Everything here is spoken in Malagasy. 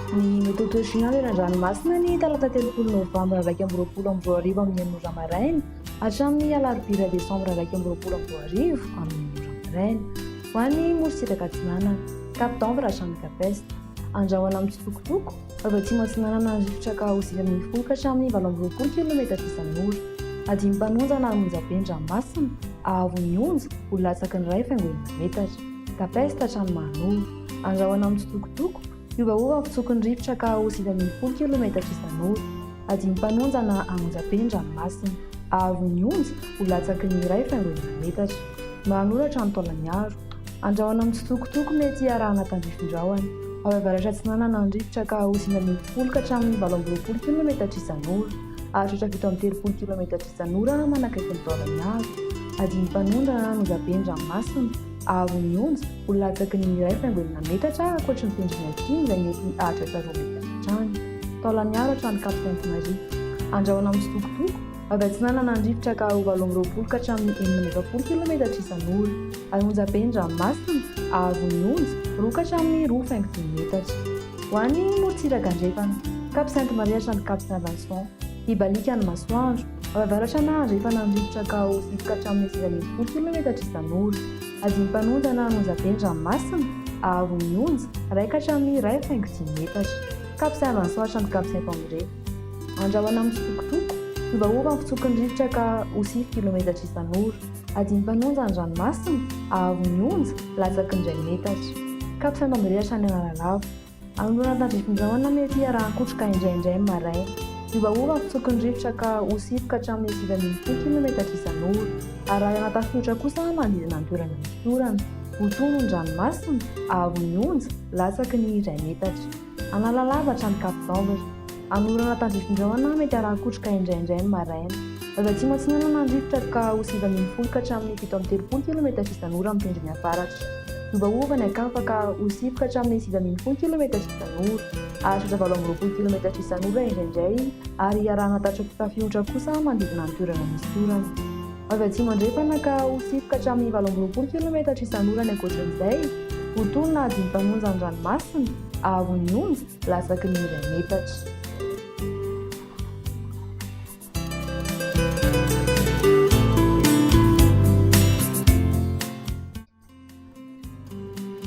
Ny mety ho toetry ny andro eny an-dranomasina ny talata 30 novambra 2021 amin'ny enina ora maraina hatramin'ny alarobia iray desambra 2021 amin'ny enina ora maraina. Ho an'ny morontsiraka atsinanana, Cap d'Ambre hatramin'ny Cap Est. Andrahona mitsitokotoko, avy atsimo atsinanana ny rivotra ka ho 19 ka hatramin'ny 28 kilometatra isan'ora. Adim-panonja na onjabe ny ranomasina, haavon'ny onja ho latsaky ny 1,6 metatra. Cap Est hatrany Mahanoro. Andrahona mitsitokotoko, Hiovaova ny fitsoky ny rivotra ka ho 19 kilometatra isan'ora. Adim-panonja na an'onjabe ny ranomasina. Haavon'ny onja ho latsaky ny 1,6 metatra. Mahanoratra ny taolaniaro. Andrahona mitsitokotoko mety hiarahana tandrifin-drahona. Avy avaratra atsinanana ny rivotra ka ho 19 ka hatramin'ny 28 kilometatra isan'ora. Hahatratra 37 kilometatra isan'ora manakaiky ny taolaniaro. Adim-panonja na an'onjabe ny ranomasina. Haavon'ny onja ho latsaky ny 1,6 metatra ankoatry ny tendrony atsimo izay mety hahatratra 2 metatra hatrany. Taolaniaro hatrany Cap Sainte Marie. Andrahona mitsitokotoko. Avy atsinanana ny rivotra ka ho 28 ka hatramin'ny 46 kilometatra isan'ora. Ary onjabe ny ranomasina, haavon'ny onja, 2 ka hatramin'ny 2,5 metatra. Ho an'ny morontsiraka andrefana, Cap Sainte Marie hatrany Cap Saint Vincent, hibaliaka ny masoandro. Avy avaratra na andrefana ny rivotra ka ho 9 ka hatramin'ny 19 kilometatra isan'ora. Adim-panonja na an'onjabe ny ranomasina, haavon'ny onja, 1 ka hatramin'ny 1,5 metatra. Cap Saint Vincent hatrany Cap Saint André. Andrahona mitsitokotoko, miovaova ny fitsoky ny rivotra ka ho 9 kilometatra isan'ora. Adim-panonja ny ranomasina, haavon'ny onja, latsaky ny iray metatra. Cap Saint André hatrany Analalava. Anoloana tandrifin-drahona mety hiarahan-kotroka indraindray ny maraina. Miovaova ny fitsoky ny rivotra ka ho 9 ka hatramin'ny 19 kilometatra isan'ora. Arahina tafiotra kosa manodidina ny toerana misy orana. Ho tony ny ranomasina, haavon'ny onja, latsaky ny iray metatra. Analalava hatrany Cap d'Ambre. Anorana tandrifin-drahona mety arahan-kotroka indraindray ny maraina. Avy atsimo atsinanana ny rivotra ka ho 19 ka hatramin'ny 37 kilometatra isan'ora amin'ny tendrony avaratra. Miovaova ny ankafa ka ho 9 ka hatramin'ny 19 kilometatra isan'ora. Hahatratra 28 kilometatra isan'ora indraindray ary iarahana tafiotra kosa manodidina ny toerana misy orana. Avy atsimo andrefana ka ho 9 ka hatramin'ny 28 kilometatra isan'ora ny ankoatran'izay, ho tony na adin'ny mpanonja ny ranomasina, haavon'ny onja, latsaky ny iray metatra.